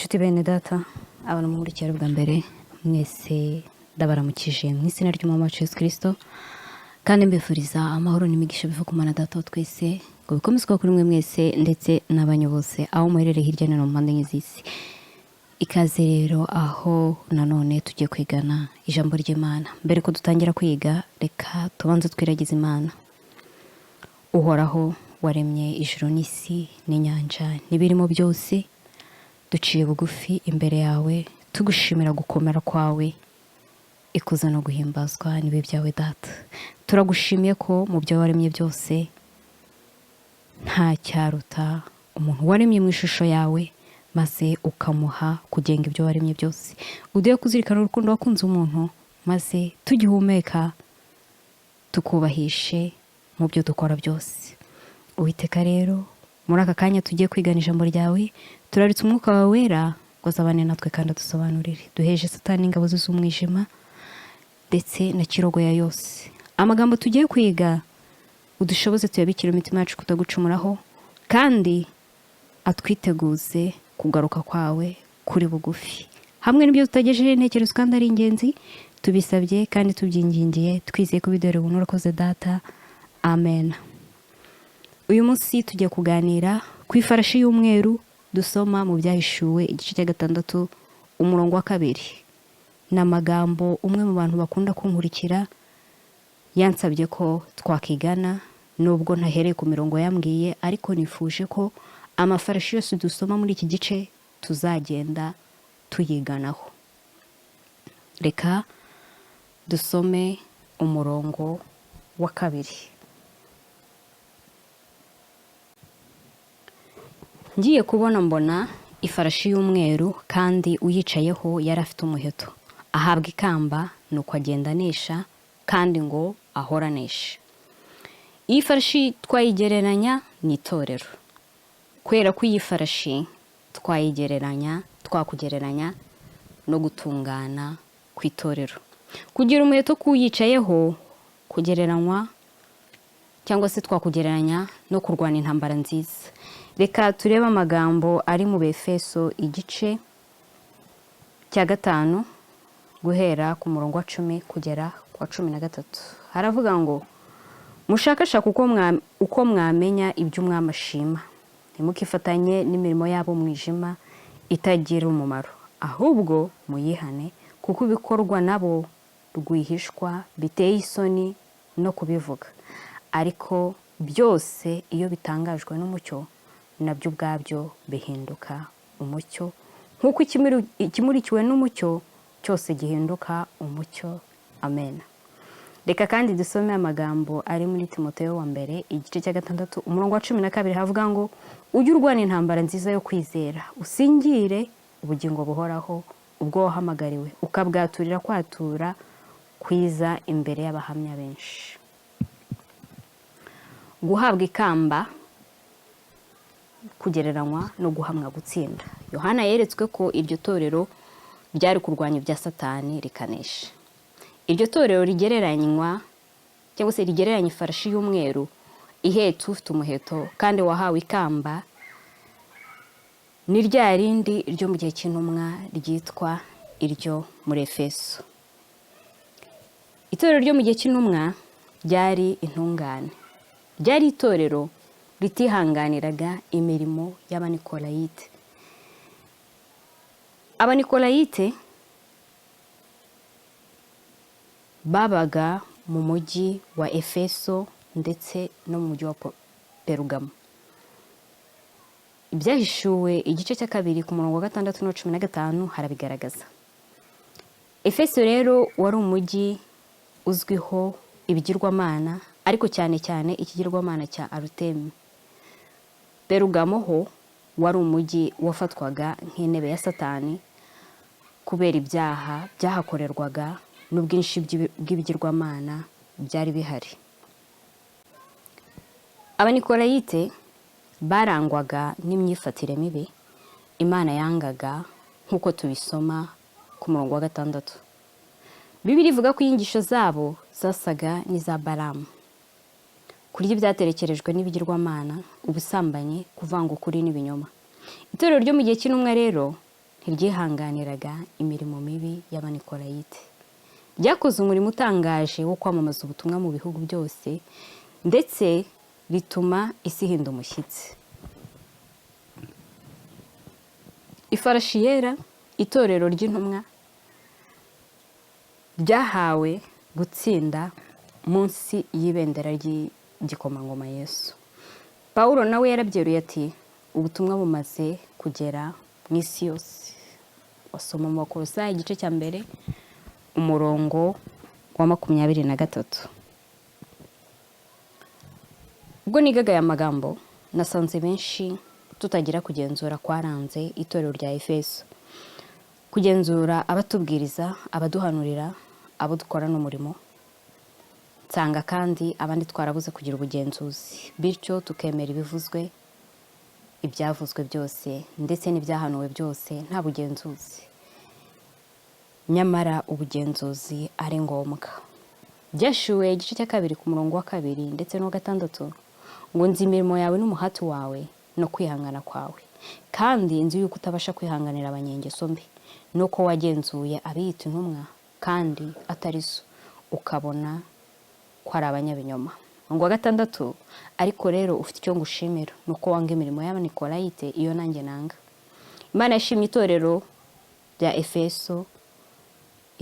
Nshuti bene data, abantu mumurikira bwa mbere mwese, ndabaramukije mu izina ry'Umwami wacu Yesu Kirisito, kandi mbifuriza amahoro n'imigisha biva ku Mana Data wa twese, ngo bikomeze kuba kuri mwe mwese ndetse n'abanyu bose aho muherereye hirya no hino mu mpande enye z'isi. Ikaze rero aho nanone tugiye kwigana ijambo ry'Imana. Mbere ko dutangira kwiga, reka tubanze twiragize Imana. Uhoraho waremye ijuru n'isi n'inyanja n'ibirimo byose, duciye bugufi imbere yawe, tugushimira gukomera kwawe. Ikuzo no guhimbazwa nibe byawe, Data. Turagushimiye ko mu byo waremye byose nta cyaruta umuntu waremye mu ishusho yawe, maze ukamuha kugenga ibyo waremye byose. Uduhe kuzirikana urukundo wakunze umuntu, maze tugihumeka tukubahishe mu byo dukora byose. Uwiteka, rero muri aka kanya tugiye kwigana ijambo ryawe, turaritse Umwuka wawe Wera ngo azabane natwe kandi adusobanurire. Duheje Satani, ingabo ze z'umwijima ndetse na kirogoya yose. Amagambo tugiye kwiga udushoboze tuyabikire imitima yacu kutagucumuraho, kandi atwiteguze kugaruka kwawe kuri bugufi, hamwe n'ibyo tutagejeje intekerezo kandi ari ingenzi. Tubisabye kandi tubyingingiye, twizeye kubidore ubuntu. Urakoze, Data, amen. Uyu munsi tugiye kuganira ku ifarashi y'umweru dusoma mu Byahishuwe igice cya 6, umurongo wa 2. Ni amagambo umwe mu bantu bakunda kunkurikira yansabye ko twakigana. Nubwo ntahereye ku mirongo yambwiye, ariko nifuje ko amafarashi yose dusoma muri iki gice tuzagenda tuyiganaho. Reka dusome umurongo wa 2. Ngiye kubona mbona ifarashi y'umweru, kandi uyicayeho yari afite umuheto, ahabwa ikamba, nuko agenda anesha kandi ngo ahore anesha. Iyi farashi twayigereranya n'itorero, kubera ko iyi farashi twayigereranya, twakugereranya no gutungana ku itorero. Kugira umuheto k'uyicayeho kugereranywa cyangwa se twakugereranya no kurwana intambara nziza. Reka turebe amagambo ari mu Befeso igice cya 5, guhera ku murongo wa 10 kugera ku wa 13. Haravuga ngo: "Mushakashake uko mwamenya ibyo Umwami ashima. Ntimukifatanye n'imirimo yabo mwijima itagira umumaro, ahubwo muyihane, kuko ibikorwa nabo rwihishwa biteye isoni no kubivuga. Ariko byose iyo bitangajwe n'umucyo, nabyo ubwabyo bihinduka umucyo, nk'uko ikimurikiwe n'umucyo cyose gihinduka umucyo." Amen. Reka kandi dusome amagambo ari muri Timoteyo wa mbere igice cya 6, umurongo wa 12. Havuga ngo: "Ujye urwana intambara nziza yo kwizera, usingire ubugingo buhoraho, ubwo wahamagariwe ukabwaturira kwatura kwiza imbere y'abahamya benshi." Guhabwa ikamba kugereranywa no guhamwa gutsinda. Yohana yeretswe ko iryo torero ryari kurwanya ibya Satani rikanesha. Iryo torero rigereranywa cyangwa se rigereranya ifarashi y'umweru ihetse ufite umuheto kandi wahawe ikamba, ni rya rindi ryo mu gihe cy'intumwa ryitwa iryo muri Efeso. Itorero ryo mu gihe cy'intumwa ryari intungane, ryari itorero ritihanganiraga imirimo y'Abanikorayite. Abanikolayite babaga mu mujyi wa Efeso ndetse no mu mujyi wa Perugamo. Ibyahishuwe igice cya 2 ku murongo wa 6 n'uwa 15 harabigaragaza. Efeso rero wari umujyi uzwiho ibigirwamana, ariko cyane cyane ikigirwamana cya Arutemi. Perugamo ho wari umujyi wafatwaga nk'intebe ya Satani kubera ibyaha byahakorerwaga n'ubwinshi bw'ibigirwamana byari bihari. Abanikolayite barangwaga n'imyifatire mibi Imana yangaga, nk'uko tubisoma ku murongo wa 6. Bibiliya ivuga ko inyigisho zabo zasaga n'iza Balamu: kurya ibyaterekerejwe n'ibigirwamana, ubusambanyi, kuvanga ukuri n'ibinyoma. Itorero ryo mu gihe cy'intumwa rero Ntiryihanganiraga imirimo mibi y'Abanikorayite. Ryakoze umurimo utangaje wo kwamamaza ubutumwa mu bihugu byose, ndetse rituma isi ihinda umushyitsi. Ifarashi yera, itorero ry'intumwa, ryahawe gutsinda munsi y'ibendera ry'igikomangoma Yesu. Pawulo nawe yarabyeruye ati: "Ubutumwa bumaze kugera mu isi yose." Wasoma mu Bakolosayi igice cya 1, umurongo wa 23. Ubwo nigaga aya magambo, nasanze benshi tutagira kugenzura kwaranze itorero rya Efeso. Kugenzura abatubwiriza, abaduhanurira, abo dukorana umurimo. Nsanga kandi abandi twarabuze kugira ubugenzuzi, bityo tukemera ibivuzwe, ibyavuzwe byose ndetse n'ibyahanuwe byose nta bugenzuzi. Nyamara ubugenzuzi ari ngombwa. Byashuwe igice cya 2 ku murongo wa 2 ndetse n'uwa 6 ngo: "Nzi imirimo yawe n'umuhati wawe no kwihangana kwawe, kandi nzi yuko utabasha kwihanganira abanyengeso mbi, nuko wagenzuye abiyita intumwa kandi atari zo, ukabona ko ari abanyabinyoma." Ngo wa 6: "Ariko rero ufite icyo ngushimira, ni uko wanga imirimo y'Abanikorayite, iyo nanjye nanga." Imana yashimye itorero rya Efeso,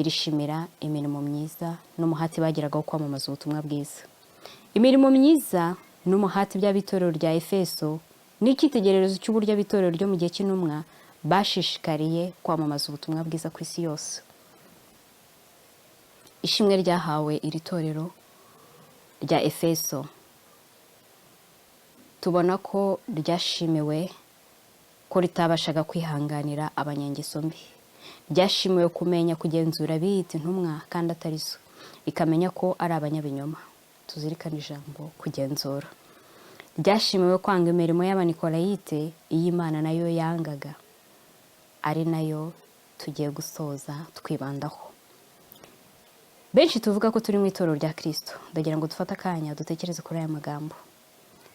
irishimira imirimo myiza n'umuhati bagiraga wo kwamamaza ubutumwa bwiza. Imirimo myiza n'umuhati by'abitorero rya Efeso ni icyitegererezo cy'uburyo abitorero ryo mu gihe cy'intumwa bashishikariye kwamamaza ubutumwa bwiza ku isi yose. Ishimwe ryahawe iri torero rya Efeso, tubona ko ryashimiwe ko ritabashaga kwihanganira abanyangeso mbi. Ryashimiwe kumenya kugenzura abiyita intumwa kandi atari zo, rikamenya ko ari abanyabinyoma. Tuzirikane ijambo kugenzura. Ryashimiwe kwanga imirimo y'Abanikorayite, iy'Imana nayo yangaga, ari nayo tugiye gusoza twibandaho. Benshi tuvuga ko turi mu itorero rya Kristo, ndagira ngo dufate akanya dutekereze kuri aya magambo.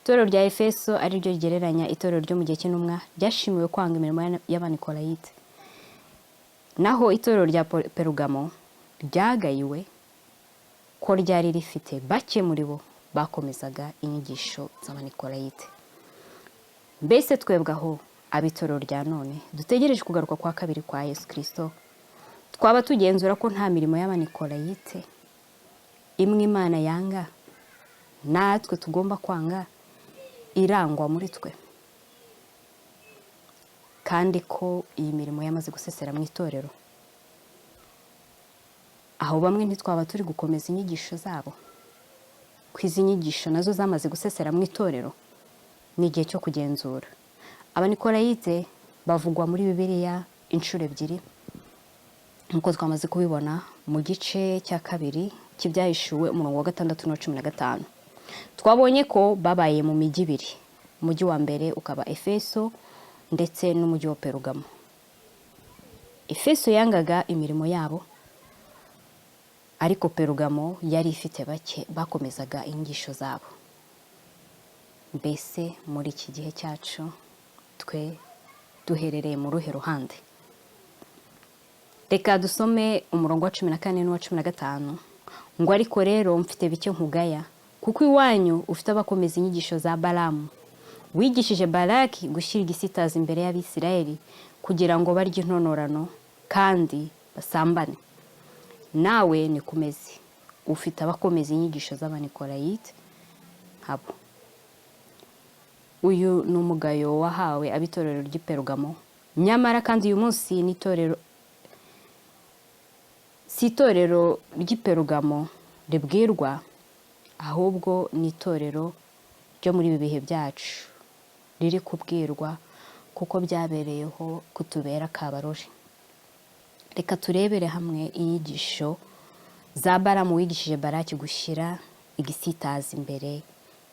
Itorero rya Efeso, ari ryo rigereranya itorero ryo mu gihe cy'intumwa, ryashimiwe kwanga imirimo y'Abanikorayite, naho itorero rya Perugamo ryagayiwe ko ryari rifite bake muri bo bakomezaga inyigisho z'Abanikorayite. Mbese twebwe aho ab'itorero rya none dutegereje kugaruka kwa kabiri kwa Yesu Kristo, twaba tugenzura ko nta mirimo y'Abanikorayite, imwe Imana yanga natwe tugomba kwanga, irangwa muri twe, kandi ko iyi mirimo yamaze gusesera mu itorero? Aho bamwe ntitwaba turi gukomeza inyigisho zabo, ko izi nyigisho nazo zamaze gusesera mu itorero? Ni igihe cyo kugenzura. Abanikorayite bavugwa muri Bibiliya inshuro ebyiri, nk'uko twamaze kubibona mu gice cya 2 cy'Ibyahishuwe, umurongo wa 6 n'uwa 15. Twabonye ko babaye mu mijyi ibiri, umujyi wa mbere ukaba Efeso ndetse n'umujyi wa Perugamo. Efeso yangaga imirimo yabo, ariko Perugamo yari ifite bake bakomezaga inyigisho zabo. Mbese muri iki gihe cyacu twe duherereye mu ruhe ruhande? Reka dusome umurongo wa 14 n'uwa 15 ngo: "Ariko rero mfite bike nkugaya, kuko iwanyu ufite abakomeza inyigisho za Balamu, wigishije Balaki gushyira igisitaza imbere y'Abisirayeli kugira ngo barye intonorano kandi basambane. Nawe nikomeze, ufite abakomeza inyigisho z'Abanikorayite nkabo." Uyu ni umugayo wahawe ab'itorero ry'i Perugamo. Nyamara kandi uyu munsi ni itorero, si itorero ry'i Perugamo ribwirwa, ahubwo ni itorero ryo muri ibi bihe byacu riri kubwirwa, kuko byabereyeho kutubera akabarore. Reka turebere hamwe inyigisho za Balamu wigishije Baraki gushyira igisitaza imbere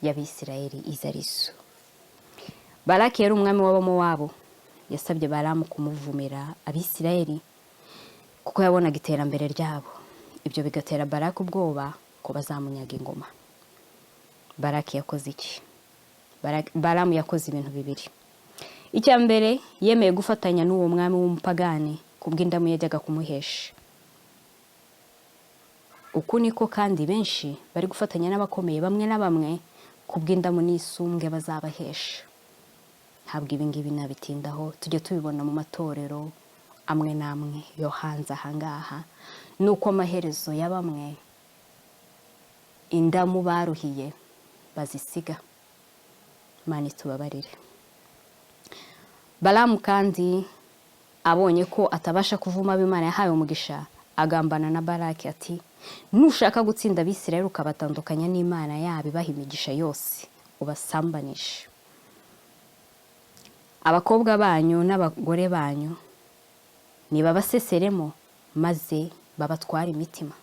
y'Abisirayeli izo arizo. Baraki yari umwami w'Abamowabu. Yasabye Balamu kumuvumira Abisirayeli kuko yabonaga iterambere ryabo, ibyo bigatera Baraki ubwoba ko bazamunyaga ingoma. Baraki yakoze iki? Balamu yakoze ibintu bibiri. Icya mbere, yemeye gufatanya n'uwo mwami w'umupagani kubw'indamu yajyaga kumuhesha. Uku niko kandi benshi bari gufatanya n'abakomeye bamwe na bamwe kubw'indamu n'isumbwe bazabahesha. Ntabwo ibi ngibi nabitindaho, tujya tubibona mu matorero amwe n'amwe yo hanze aha ngaha, nuko amaherezo ya bamwe indamu baruhiye bazisiga. Imana itubabarire. Balamu kandi abonye ko atabasha kuvuma abo Imana yahaye umugisha, agambana na Balaki ati: "Nushaka gutsinda Abisirayeli ukabatandukanya n'Imana yabo ibaha imigisha yose, ubasambanishe abakobwa banyu n'abagore banyu, nibabaseseremo maze babatware imitima.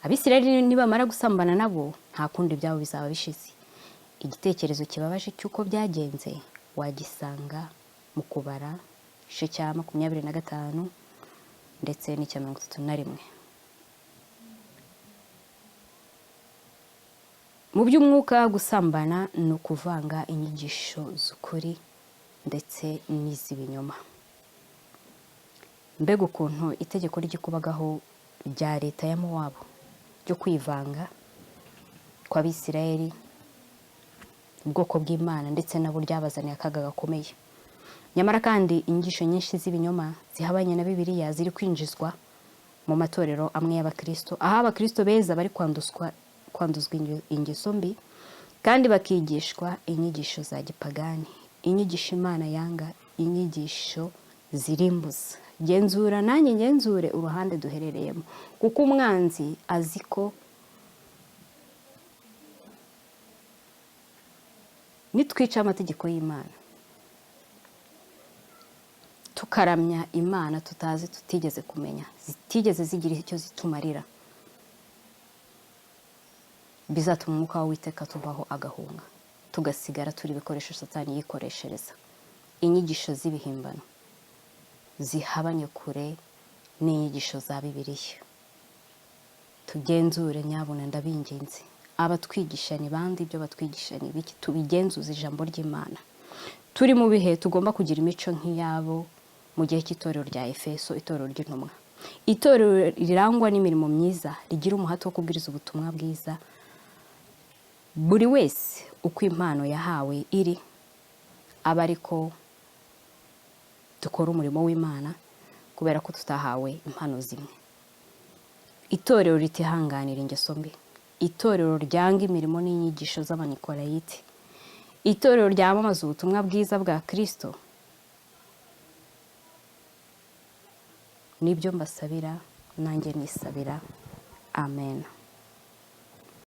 Abisirayeli nibamara gusambana nabo, nta kundi byabo bizaba bishize." Igitekerezo kibabaje cy'uko byagenze wagisanga mu Kubara igice cya 25 ndetse n'icya 31. Mu by'umwuka, gusambana ni ukuvanga inyigisho z'ukuri ndetse n'iz'ibinyoma. Mbega ukuntu itegeko ry'ikubagaho rya leta ya Mowabu ryo kwivanga kw'Abisirayeli, ubwoko bw'Imana, ndetse nabo ryabazaniye akaga gakomeye. Nyamara kandi inyigisho nyinshi z'ibinyoma zihabanye na Bibiliya ziri kwinjizwa mu matorero amwe y'abakristo, aho abakristo beza bari kwanduzwa ingeso mbi kandi bakigishwa inyigisho za gipagani, inyigisho Imana yanga, inyigisho zirimbuza. Genzura nanjye ngenzure uruhande duherereyemo, kuko umwanzi azi ko nitwica amategeko y'Imana tukaramya Imana tutazi, tutigeze kumenya, zitigeze zigira icyo zitumarira, bizatuma umwuka w'Uwiteka tuvaho agahunga, tugasigara turi ibikoresho Satani yikoreshereza. Inyigisho z'ibihimbano zihabanye kure n'inyigisho za Bibiliya. Tugenzure nyabuna, ndabinginze, abatwigisha ni bande, ibyo batwigisha ni biki? Tubigenzuze ijambo ry'Imana. Turi mu bihe tugomba kugira imico nk'iyabo mu gihe cy'itorero rya Efeso, itorero ry'intumwa, itorero rirangwa n'imirimo myiza, rigira umuhate wo kubwiriza ubutumwa bwiza, buri wese uko impano yahawe iri, aba ariko dukora umurimo w'Imana, kubera ko tutahawe impano zimwe. Itorero ritihanganira ingeso mbi, itorero ryanga imirimo n'inyigisho z'Abanikorayiti, itorero ryamamaza ubutumwa bwiza bwa Kristo. Nibyo mbasabira, nanjye nisabira. Amen.